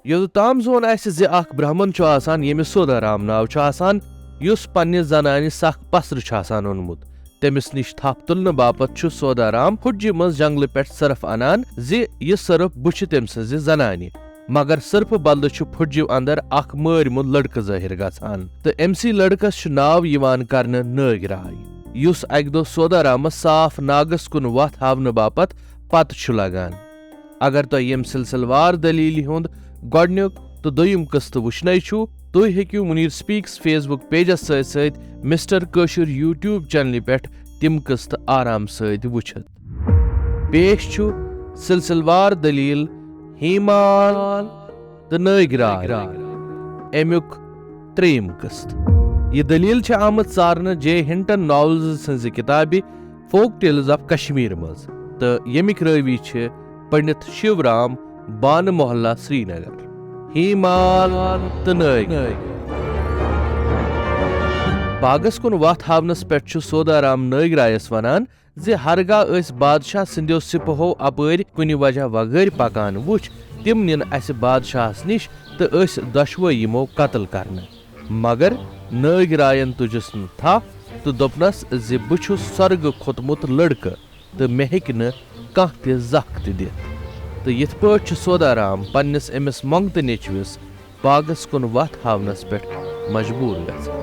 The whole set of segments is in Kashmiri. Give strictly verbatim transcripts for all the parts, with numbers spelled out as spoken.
یوٚتام زون آسہِ زِ اکھ برہمن چھُ آسان، ییٚمِس سودارام ناو چھُ آسان، یُس پننہِ زنانہِ سخ پسرٕ چھُ آسان اوٚنمُت۔ تٔمِس نِش تھپھ تُلنہٕ باپتھ چھُ سودارام پھُٹجہِ منٛز جنگلہٕ پٮ۪ٹھ سرف انان زِ یہِ سرف بُچھِ تٔمۍ سٕنزِ زنانہِ۔ مگر سرفہٕ بدلہٕ چھُ پھُٹجہِ اندر اکھ مٲرۍ موٚنٛد لڑکہٕ ظٲہِر گژھان، تہٕ أمۍ سٕے لڑکس چھُ ناو یِوان کرنہٕ نٲگۍ راے، یُس اکہِ دۄہ سودارامس صاف ناگس کُن وتھ ہاونہٕ باپتھ پتہٕ چھُ لگان۔ اگر تۄہہِ ییٚمہِ سلسلہٕ وار دٔلیٖلہِ ہُنٛد گۄڈٕنیُک تہٕ دوٚیُم قٕسطہٕ وٕچھنَے چھُو، تُہۍ ہیٚکِو مُنیٖر سپیکس Facebook پیجَس سۭتۍ سۭتۍ مسٹر کٲشُر YouTube چینلہِ پٮ۪ٹھ تِم قٕسطہٕ آرام سۭتۍ وٕچھِتھ۔ پیش چھُ سلسلہٕ وار دٔلیٖل ہیمال تہٕ نٲگۍ راے، اَمیُک ترٛیٚیِم قٕسط۔ یہِ دٔلیٖل چھےٚ آمٕژ ژارنہٕ جے ہنٹن ناولز سٕنٛزِ کِتابہِ فوک ٹیلز آف کشمیر منٛز، تہٕ ییٚمِکۍ رٲوی چھِ پنڈت شیو رام، بانہٕ محلہ، سرینگر۔ ہیمال تہٕ نٲگۍ۔ باغس کُن وتھ ہاونس پٮ۪ٹھ چھُ سودارام نٲگۍ رایس ونان زِ ہرگاہ أسۍ بادشاہ سٕنٛدیو سپہو اپٲرۍ کُنہِ وجہ وغٲرۍ پکان وُچھ، تِم نِن اسہِ بادشاہس نِش تہٕ أسۍ دۄشوے یِمو قتل کرنہٕ۔ مگر نٲگۍ راین تُجس نہٕ تھپھ تہٕ دوٚپنس زِ بہٕ چھُس سۄرگہٕ کھوٚتمُت لڑکہٕ تہٕ مےٚ ہیٚکہِ نہٕ کانٛہہ تہِ زکھ تہِ دِتھ۔ تہٕ یِتھ پٲٹھۍ چھُ سودارام پننِس أمِس مۄنٛگتہٕ نیٚچوِس باغس کُن وتھ ہاونس پٮ۪ٹھ مجبوٗر گژھان۔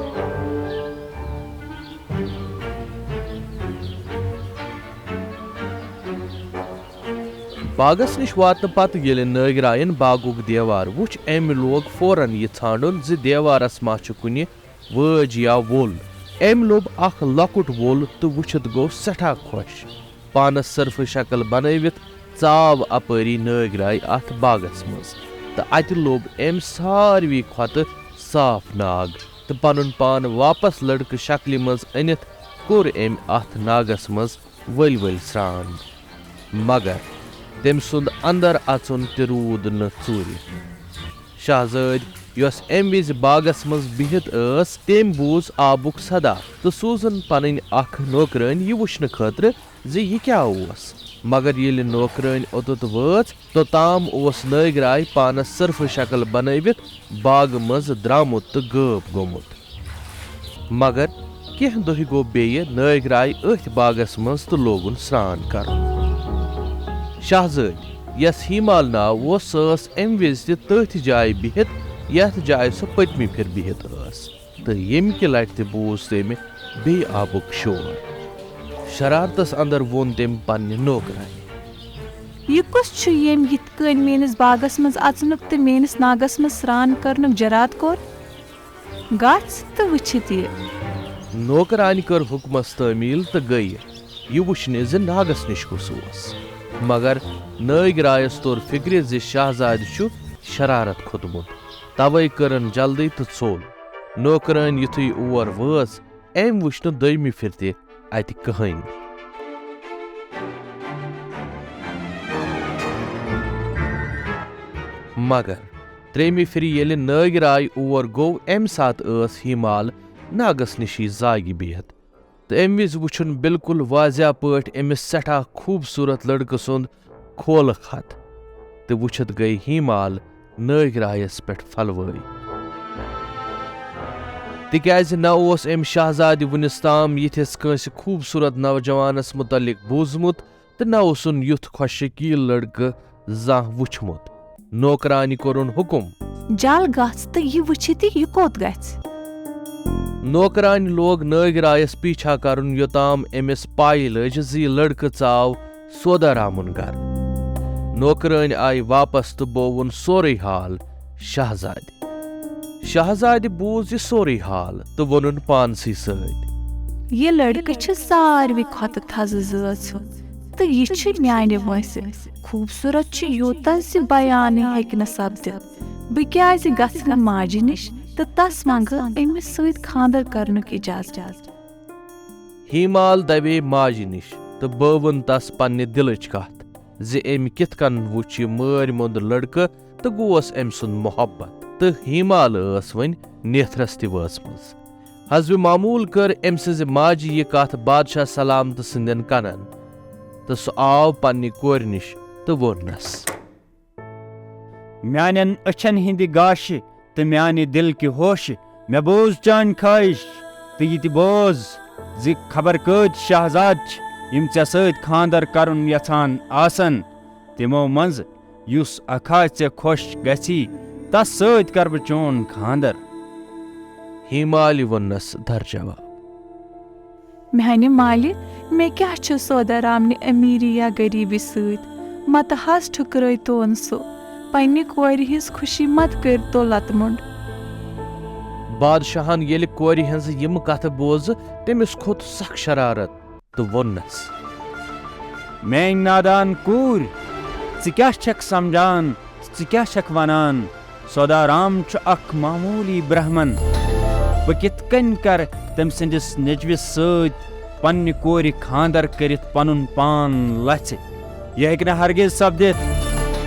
باغس نِش واتنہٕ پتہٕ ییٚلہِ نٲگۍ راین باغُک دیوار وُچھ، أمۍ لوگ فوراً یہِ ژھانٛڈُن زِ دیوارس ما چھُ کُنہِ وٲج یا وول۔ أمۍ لوٚب اکھ لۄکُٹ وول تہٕ وُچھِتھ گوٚو سٮ۪ٹھاہ خۄش۔ پانس سرفہٕ شکل بنٲوِتھ ژاو اپٲری نٲگۍ راے اتھ باغس منٛز، تہٕ اتہِ لوٚب أمۍ ساروی کھۄتہٕ صاف ناگ، تہٕ پنُن پان واپس لڑکہٕ شکلہِ منٛز أنِتھ کوٚر أمۍ اتھ ناگس منٛز ؤلۍ ؤلۍ سرٛان۔ مگر تٔمۍ سُنٛد اندر اژُن تہِ روٗد نہٕ ژوٗرِ۔ شاہزٲدۍ، یۄس امہِ وِزِ باغس منٛز بِہِتھ ٲس، تٔمۍ بوٗز آبُک صدا تہٕ سوٗزُن پنٕنۍ اکھ نوکرٲنۍ یہِ وٕچھنہٕ خٲطرٕ زِ یہِ کیٛاہ اوس۔ مگر ییٚلہِ نوکرٲنۍ اوٚتَتھ وٲژ، توٚتام اوس نٲگۍ راے پانس سرفہٕ شکل بنٲوِتھ باغہٕ منٛز درٛامُت تہٕ غٲب گوٚمُت۔ مگر کینٛہہ دۄہہِ گوٚو بیٚیہِ نٲگۍ راے أتھۍ باغس منٛز تہٕ لوگُن سرٛان کرُن۔ شاہزٲدۍ، یس ہیمال ناو اوس، سۄ ٲس امہِ وِزِ تہِ تٔتھۍ جایہِ بِہِتھ، یتھ جایہِ سۄ پٔتمہِ پھِرِ بِہِتھ ٲس، تہٕ ییٚمہِ کہِ لٹہِ تہِ بوٗز تٔمۍ بیٚیہِ آبُک شور۔ شرارتس اندر ووٚن تٔمۍ پننہِ نوکرانہِ۔ یہِ کُس چھُ، ییٚمۍ یِتھ کٔنۍ میٲنِس باغس منٛز اژنُک تہٕ میٲنِس ناگس منٛز سرٛان کرنُک جرات کوٚر؟ گژھ تہٕ وٕچھِتھ یہِ۔ نوکرانہِ کٔر حُکمس تعمیٖل تہٕ گٔیہِ یہِ وٕچھنہِ زِ ناگس نِش کُس اوس۔ مگر نٲگۍ رایس توٚر فِکرِ زِ شاہزادِ چھُ شرارت کھوٚتمُت، توے کٔرٕن جلدی تہٕ ژوٚل۔ نوکرٲنۍ یُتھُے اور وٲژ، أمۍ وٕچھ نہٕ دوٚیمہِ پھِرِ تہِ اتہِ کٕہٕنۍ۔ مگر ترٛیٚیمہِ پھِرِ ییٚلہِ نٲگۍ راے اور گوٚو، امہِ ساتہٕ ٲس ہیمال ناگس نِشی زاگہِ بِہِتھ۔ تہٕ امہِ وِزِ وُچھُن بالکل واضح پٲٹھۍ أمِس سٮ۪ٹھاہ خوٗبصوٗرت لڑکہٕ سُنٛد کھولہٕ خط، تہٕ وُچھِتھ گٔے ہیمال نٲگۍ رایس پٮ۪ٹھ پھلوٲے۔ تِکیازِ نہ اوس أمۍ شاہزادِ وُنِس تام یِتھِس کٲنٛسہِ خوٗبصوٗرت نوجوانس مُتعلق بوٗزمُت، تہٕ نہ اوسُن یُتھ خۄش شکیل لڑکہٕ زانٛہہ وُچھمُت۔ نوکرانہِ کوٚرُن حُکُم۔ جل گژھ تہٕ یہِ وٕچھِتھ یہِ کوٚت گژھِ۔ نوکرانہِ لوگ نٲگۍ رایس پیچھا کرُن، یوٚتام أمِس پاے لٔج زِ یہِ لڑکہٕ ژاو سودارامُن گرٕ۔ نوکرٲنۍ آیہِ واپس تہٕ بووُن سورُے حال شاہزادِ۔ شاہزادِ بوٗز یہِ سورُے حال تہٕ ووٚنُن پانسٕے سۭتۍ۔ یہِ لڑکہٕ چھِ ساروی کھۄتہٕ تھزٕ زٲژ ہُنٛد تہٕ یہِ چھُ میانہِ وٲنٛسہِ خوٗبصوٗرت چھُ یوٗتاہ زِ بیانٕے ہیٚکہِ نہٕ سپدِتھ۔ بہٕ کیازِ گژھٕ نہٕ ماجہِ نِش تہٕ تس منٛگہٕ أمِس سۭتۍ خانٛدر کرنُک اجازت؟ ہیمال دوے ماجہِ نِش تہٕ بٲوٕن تس پننہِ دِلٕچ کتھ زِ أمۍ کِتھ کٔنۍ وُچھ یہِ مٲرۍ موٚنٛد لڑکہٕ تہٕ گوس أمۍ سُنٛد محبت۔ تہٕ ہیمال ٲس وۄنۍ نیتھرس تہِ وٲژمٕژ۔ حسبِ معموٗل کٔر أمۍ سٕنٛزِ ماجہِ یہِ کتھ بادشاہ سلامتہٕ سٕنٛدٮ۪ن کنن، تہٕ سُہ آو پننہِ کورِ نِش تہٕ ووٚننس۔ میانٮ۪ن أچھن ہٕنٛدِ گاشہِ تہٕ میانہِ دِلکہِ ہوشہِ، مےٚ بوز چانہِ خٲہِش تہٕ یہِ تہِ بوز زِ خبر کۭتۍ شہزاد چھِ یِم ژےٚ سۭتۍ خانٛدر کرُن یژھان آسن۔ تِمو منٛزٕ یُس اکھا ژےٚ خۄش گژھی، تس سۭتۍ کرٕ بہٕ چون خانٛدر۔ ہیمالہِ ووٚننس در جواب۔ میانہِ مالہِ، مےٚ کیٛاہ چھُ سودا رامنہِ امیٖری یا غریٖبی سۭتۍ؟ متہٕ حظ ٹھُکرٲے تون سُہ۔ پننہِ کورِ ہٕنٛز خوشی متہٕ کٔرۍ تو لتہٕ مۄنڈ۔ بادشاہن ییٚلہِ کورِ ہٕنٛزٕ یِم کتھٕ بوزٕ، تٔمِس کھوٚت سخ شرارت تہٕ ووٚننس۔ میٲنۍ نادان کوٗر، ژٕ کیٛاہ چھکھ سمجھان؟ ژٕ کیٛاہ چھکھ ونان؟ سودا رام چھُ اکھ معموٗلی برہمن۔ بہٕ کِتھ کٔنۍ کرٕ تٔمۍ سٕنٛدِس نیٚچوِس سۭتۍ پننہِ کورِ خانٛدر کٔرِتھ پنُن پان لژھِ؟ یہِ ہیٚکہِ نہٕ ہرگز سپدِتھ۔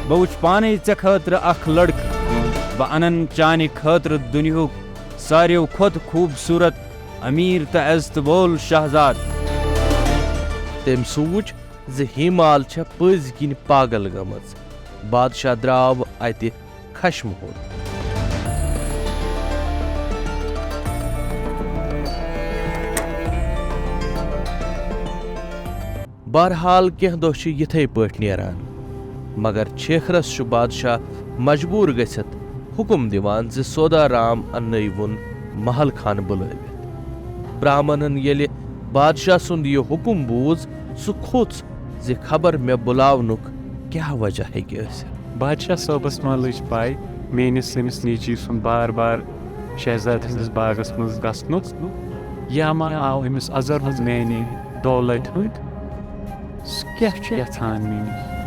بہٕ وٕچھٕ پانے ژےٚ خٲطرٕ اکھ لڑکہٕ۔ بہٕ انن چانہِ خٲطرٕ دُنیہُک ساروِیو کھۄتہٕ خوٗبصوٗرت، امیر تہٕ عزتہٕ وول شہزاد۔ تٔمۍ سوٗنچ زِ ہیمال چھےٚ پٔزۍ کِنۍ پاگل گٔمٕژ۔ بادشاہ درٛاو اتہِ خشمہٕ ہوٚت۔ بہرحال، کینٛہہ دۄہ چھِ یِتھے پٲٹھۍ نیران، مگر چھیکھرس چھُ بادشاہ مجبوٗر گٔژھِتھ حُکم دِوان زِ سودا رام اننٲوِوُن محل خان بُلٲوِتھ۔ برہمنن ییٚلہِ بادشاہ سُنٛد یہِ حُکم بوٗز، سُہ کھوٚژ زِ خبر مےٚ بُلاونُک کیٛاہ وجہ ہیٚکہِ ٲسِتھ۔ بادشاہ صٲبس ما لٔج پَے میٲنِس أمِس نیٚچی سُنٛد بار بار شہزادٕ سٕنٛدِس باغس منٛز گژھنُک؟ یا ما آو أمِس اَزر منٛز میانہِ دولتہِ ہُنٛد؟ سُہ کیٛاہ چھُ یژھان مےٚ نِش؟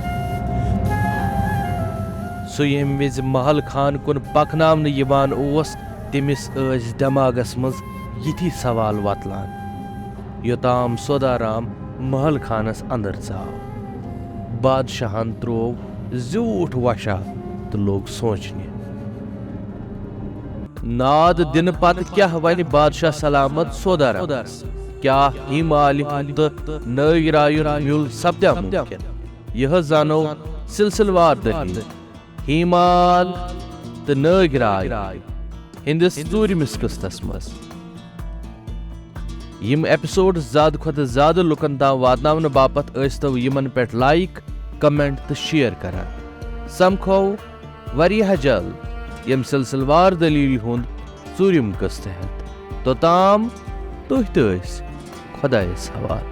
سُہ ییٚمہِ وِزِ محل خان کُن پکناونہٕ یِوان اوس، تٔمِس ٲسۍ دٮ۪ماغس منٛز یِتھی سوال وۄتلان۔ یوٚتام سودا رام محل خانس اندر ژاو، بادشاہن تروو زیوٗٹھ وۄشاہ تہٕ لوٚگ سونچنہِ۔ ناد دِنہٕ پتہٕ کیٛاہ ونہِ بادشاہ سلامت سودا رامس؟ کیٛاہ ہیمالہِ ہُنٛد تہٕ نٲگۍ رایُن میُل سپدیا مُمکِن؟ یہِ زانو سلسلہٕ وار دٔلیٖل۔ ہیمال تہٕ نٲگۍ راے ہٕنٛدِس ژوٗرِمِس قٕسطس منٛز۔ یِم ایپیسوڈ زیادٕ کھۄتہٕ زیادٕ لُکن تام واتناونہٕ باپتھ ٲسۍتو یِمن پٮ۪ٹھ لائک، کمنٹ تہٕ شیئر کران۔ سمکھو واریاہ جلد ییٚمہِ سلسلہٕ وار دٔلیٖلہِ ہُنٛد ژوٗرِم قٕسطہٕ ہٮ۪تھ۔ توٚتام تُہۍ تہٕ أسۍ خۄدایس حوالہٕ۔